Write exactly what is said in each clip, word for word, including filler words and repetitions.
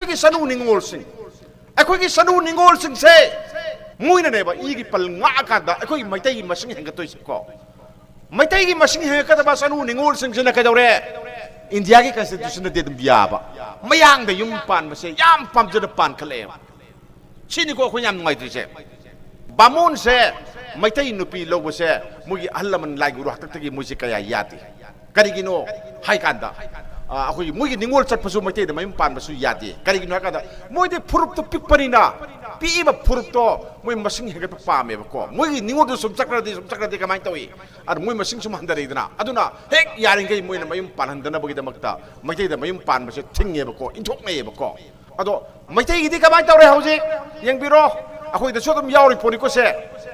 ꯑꯩꯈꯣꯏꯒꯤ ꯆꯅꯨ ꯅꯤꯉꯣꯜꯁꯤꯡ, ꯑꯩꯈꯣꯏꯒꯤ ꯆꯅꯨ ꯅꯤꯉꯣꯜꯁꯤꯡꯁꯦ ꯃꯣꯏꯅꯅꯦꯕ ꯏꯒꯤ ꯄꯜ ꯉꯥꯛꯑꯀꯥꯟꯗ ꯑꯩꯈꯣꯏꯒꯤ ꯃꯩꯇꯩꯒꯤ ꯃꯁꯤꯡ ꯍꯦꯟꯒꯠꯇꯣꯏꯁꯦꯀꯣ꯫ ꯃꯩꯇꯩꯒꯤ ꯃꯁꯤꯡ ꯍꯦꯟꯒꯠꯀꯗꯕ ꯆꯅꯨ ꯅꯤꯉꯣꯜꯁꯤꯡꯁꯤꯅ ꯀꯩꯗꯧꯔꯦ? ꯏꯟꯗꯤꯌꯥꯒꯤ ꯀꯟꯁꯇꯤꯇ꯭ꯌꯨꯁꯟꯗꯗꯤ ꯑꯗꯨꯝ ꯌꯥꯕ, ꯃꯌꯥꯡꯗ ꯌꯨꯝ ꯄꯥꯟꯕꯁꯦ ꯌꯥꯝ ꯄꯥꯝꯖꯅ ꯄꯥꯟꯈꯠꯂꯛꯑꯦꯕ꯫ ꯁꯤꯅꯤꯀꯣ ꯑꯩꯈꯣꯏꯅ ꯌꯥꯝ ꯅꯨꯡꯉꯥꯏꯇ꯭ꯔꯤꯁꯦ꯫ ꯕꯥꯃꯣꯟꯁꯦ, ꯃꯩꯇꯩ ꯅꯨꯄꯤ ꯂꯧꯕꯁꯦ ꯃꯣꯏꯒꯤ ꯑꯍꯜ ꯂꯃꯟ ꯂꯥꯏ ꯒꯨꯔꯨ ꯍꯥꯛꯇꯛꯇꯒꯤ ꯃꯣꯏꯁꯦ ꯀꯌꯥ ꯌꯥꯗꯦ꯫ ꯀꯔꯤꯒꯤꯅꯣ ꯍꯥꯏ ꯀꯥꯟꯗ, ꯑ, ꯑꯩꯈꯣꯏꯒꯤ ꯃꯣꯏꯒꯤ ꯅꯤꯉꯣꯜ ꯆꯠꯄꯁꯨ ꯃꯩꯇꯩꯗ ꯃꯌꯨꯝ ꯄꯥꯟꯕꯁꯨ ꯌꯥꯗꯦ꯫ ꯀꯔꯤꯒꯤꯅꯣ ꯍꯥꯏ ꯀꯥꯟꯗ, ꯃꯣꯏꯗꯤ ꯐꯨꯔꯨꯞꯇꯨ ꯄꯤꯛꯄꯅꯤꯅ, ꯄꯤꯛꯏꯕ ꯐꯨꯔꯨꯞꯇꯣ ꯃꯣꯏ ꯃꯁꯤꯡ ꯍꯦꯟꯒꯠꯄ ꯄꯥꯝꯃꯦꯕꯀꯣ꯫ ꯃꯣꯏꯒꯤ ꯅꯤꯉꯣꯜꯗꯨ ꯁꯨꯝ ꯆꯠꯈ꯭ꯔꯗꯤ, ꯁꯨꯝ ꯆꯠꯈ꯭ꯔꯗꯤ ꯀꯃꯥꯏꯅ ꯇꯧꯏ? ꯑꯗꯨ ꯃꯣꯏ ꯃꯁꯤꯡ ꯁꯨꯝ ꯍꯟꯊꯔꯛꯏꯗꯅ꯫ ꯑꯗꯨꯅ ꯍꯦꯛ ꯌꯥꯔꯤꯈꯩ ꯃꯣꯏꯅ ꯃꯌꯨꯝ ꯄꯥꯜꯍꯟꯗꯅꯕꯒꯤꯗꯃꯛꯇ ꯃꯩꯇꯩꯗ ꯃꯌꯨꯝ ꯄꯥꯟꯕꯁꯦ ꯊꯤꯡꯉꯦꯕꯀꯣ, ꯏꯟꯊꯣꯛꯅꯩꯌꯦꯕꯀꯣ꯫ ꯑꯗꯣ ꯃꯩꯇꯩꯒꯤꯗꯤ ꯀꯃꯥꯏꯅ ꯇꯧꯔꯦ ꯍꯧꯖꯤꯛ? ꯌꯦꯡꯕꯤꯔꯣ, ꯑꯩꯈꯣꯏꯗꯁꯨ ꯑꯗꯨꯝ ꯌꯥꯎꯔꯤ ꯄꯣꯠꯅꯤꯀꯣ ꯁꯦ,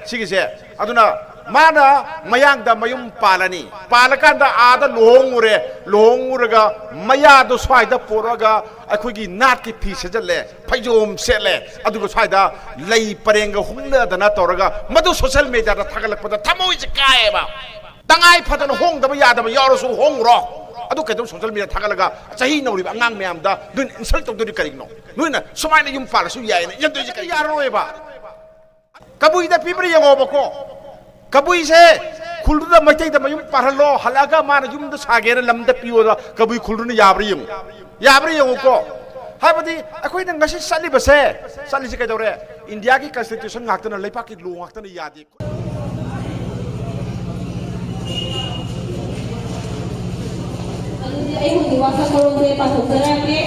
ꯁꯤꯒꯤꯁꯦ꯫ ꯑꯗꯨꯅ ꯃꯥꯅ ꯃꯌꯥꯡꯗ ꯃꯌꯨꯝ ꯄꯥꯜꯂꯅꯤ, ꯄꯥꯜꯂꯀꯥꯟꯗ ꯑꯥꯗ ꯂꯨꯍꯣꯡꯉꯨꯔꯦ, ꯂꯨꯍꯣꯡꯉꯨꯔꯒ ꯃꯌꯥꯗꯣ ꯁ꯭ꯋꯥꯏꯗ ꯄꯨꯔꯛꯑꯒ ꯑꯩꯈꯣꯏꯒꯤ ꯅꯥꯠꯀꯤ ꯐꯤ ꯁꯦꯠꯆꯜꯂꯦ, ꯐꯩꯖꯣꯝ ꯁꯦꯠꯂꯦ, ꯑꯗꯨꯒ ꯁ꯭ꯋꯥꯏꯗ ꯂꯩ ꯄꯔꯦꯡꯒ ꯍꯨꯝꯅꯗꯅ ꯇꯧꯔꯒ ꯃꯗꯨ ꯁꯣꯁꯦꯜ ꯃꯦꯗꯤꯌꯥꯗ ꯊꯥꯒꯠꯂꯛꯄꯗ ꯊꯃꯣꯏꯁꯦ ꯀꯥꯏꯌꯦꯕ꯫ ꯇꯉꯥꯏ ꯐꯗꯅ ꯍꯣꯡꯗꯕ ꯌꯥꯗꯕ ꯌꯥꯎꯔꯁꯨ ꯍꯣꯡꯉꯨꯔꯣ꯫ ꯑꯗꯨ ꯀꯩꯗꯧ ꯁꯣꯁꯦꯜ ꯃꯦꯗꯤꯌꯥ ꯊꯥꯒꯠꯂꯒ ꯆꯍꯤ ꯅꯧꯔꯤꯕ ꯑꯉꯥꯡ ꯃꯌꯥꯝꯗ ꯅꯣꯏꯅ ꯏꯟꯁꯜ ꯇꯧꯗꯣꯏꯅꯣ ꯀꯔꯤꯒꯤꯅꯣ? ꯅꯣꯏꯅ ꯁꯨꯃꯥꯏꯅ ꯌꯨꯝ ꯄꯥꯜꯂꯁꯨ ꯌꯥꯏꯅ ꯏꯟꯗꯣꯏꯁꯦ ꯀꯔꯤ ꯌꯥꯔꯔꯣꯏꯕ? ꯀꯕꯨꯏꯗ ꯄꯤꯕ꯭ꯔꯥ ꯌꯦꯡꯉꯣꯕꯀꯣ꯫ ꯀꯕꯨꯏꯁꯦ ꯈꯨꯜꯗꯨꯗ ꯃꯩꯇꯩꯗ ꯃꯌꯨꯝ ꯄꯥꯜꯍꯜꯂꯣ, ꯍꯜꯂꯛꯑꯒ ꯃꯥꯅ ꯌꯨꯝꯗ ꯁꯥꯒꯦꯅ ꯂꯝꯗ ꯄꯤꯌꯣꯗ ꯀꯕꯨꯏ ꯈꯨꯜꯗꯨꯅ ꯌꯥꯕ꯭ꯔꯥ ꯌꯦꯡꯉꯨ꯫ ꯌꯥꯕ꯭ꯔꯥ ꯌꯦꯡꯉꯨꯀꯣ꯫ ꯍꯥꯏꯕꯗꯤ ꯑꯩꯈꯣꯏꯅ ꯉꯁꯤ ꯆꯠꯂꯤꯕꯁꯦ, ꯆꯠꯂꯤꯁꯦ ꯀꯩꯗꯧꯔꯦ? ꯏꯟꯗꯤꯌꯥꯒꯤ ꯀꯟꯁꯇꯤꯇ꯭ꯌꯨꯁꯟ ꯉꯥꯛꯇꯅ, ꯂꯩꯕꯥꯛꯀꯤ ꯂꯣ ꯉꯥꯛꯇꯅ ꯌꯥꯗꯦ꯫ ꯑꯗꯨꯗꯤ ꯑꯩ ꯍꯧꯖꯤꯛ ꯋꯥꯁꯛ ꯃꯔꯣꯟꯁꯦ ꯄꯥꯊꯣꯛꯆꯔꯛꯀꯦ꯫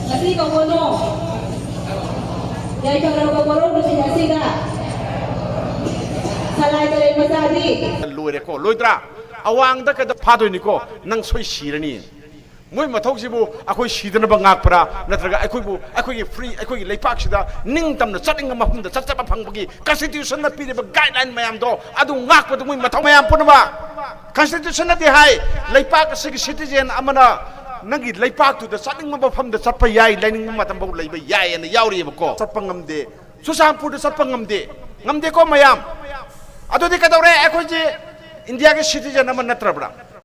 ꯉꯁꯤ ꯀꯧꯕꯅꯣ ꯌꯥꯏꯐꯔꯕ ꯋꯥꯔꯧꯕꯁꯤꯡ ꯑꯁꯤꯗ ꯁꯂꯥꯏ ꯇꯔꯦꯠ ꯃꯆꯥꯗꯤ꯫ ꯂꯣꯏꯔꯦꯀꯣ, ꯂꯣꯏꯗ꯭ꯔꯥ? ꯑꯋꯥꯡꯗ ꯀꯩꯗ ꯐꯥꯗꯣꯏꯅꯤꯀꯣ, ꯅꯪ ꯁꯣꯏ ꯁꯤꯔꯅꯤ꯫ ꯃꯣꯏ ꯃꯊꯧꯁꯤꯕꯨ ꯑꯩꯈꯣꯏ ꯁꯤꯗꯅꯕ ꯉꯥꯛꯄ꯭ꯔꯥ, ꯅꯠꯇ꯭ꯔꯒ ꯑꯩꯈꯣꯏꯕꯨ, ꯑꯩꯈꯣꯏꯒꯤ ꯐ꯭ꯔꯤ, ꯑꯩꯈꯣꯏꯒꯤ ꯂꯩꯄꯥꯛꯁꯤꯗ ꯅꯤꯡꯇꯝꯅ ꯆꯠꯅꯤꯡꯕ ꯃꯐꯝꯗ ꯆꯠꯆꯕ ꯐꯪꯕꯒꯤ ꯀꯟꯁꯇꯤꯇ꯭ꯌꯨꯁꯟꯅ ꯄꯤꯔꯤꯕ ꯒꯥꯏꯗꯂꯥꯏꯟ ꯃꯌꯥꯝꯗꯣ ꯑꯗꯨ ꯉꯥꯛꯄꯗꯨ ꯃꯣꯏ ꯃꯊꯧ ꯃꯌꯥꯝ ꯄꯨꯝꯅꯃꯛ? ꯀꯟꯁꯇꯤꯇ꯭ꯌꯨꯁꯟꯅꯗꯤ ꯍꯥꯏ, ꯂꯩꯄꯥꯛ ꯑꯁꯤꯒꯤ ꯁꯤꯇꯤꯖꯦꯟ ꯑꯃꯅ ꯅꯪꯒꯤ ꯂꯩꯄꯥꯛꯇꯨꯗ ꯆꯠꯅꯤꯡꯕ ꯃꯐꯝꯗ ꯆꯠꯄ ꯌꯥꯏ, ꯂꯩꯅꯤꯡꯕ ꯃꯇꯝꯐꯥꯎ ꯂꯩꯕ ꯌꯥꯏ ꯑꯅ ꯌꯥꯎꯔꯤꯑꯕꯀꯣ꯫ ꯆꯠꯄ ꯉꯝꯗꯦ, ꯆꯨꯔꯆꯥꯟꯄꯨꯔꯗ ꯆꯠꯄ ꯉꯝꯗꯦ, ꯉꯝꯗꯦꯀꯣ ꯃꯌꯥꯝ꯫ ꯑꯗꯨꯗꯤ ꯀꯩꯗꯧꯔꯦ? ꯑꯩꯈꯣꯏꯁꯦ ꯏꯟꯗꯤꯌꯥꯒꯤ ꯁꯤꯇꯤꯖꯦꯟ ꯑꯃ ꯅꯠꯇ꯭ꯔꯕ꯭ꯔꯥ?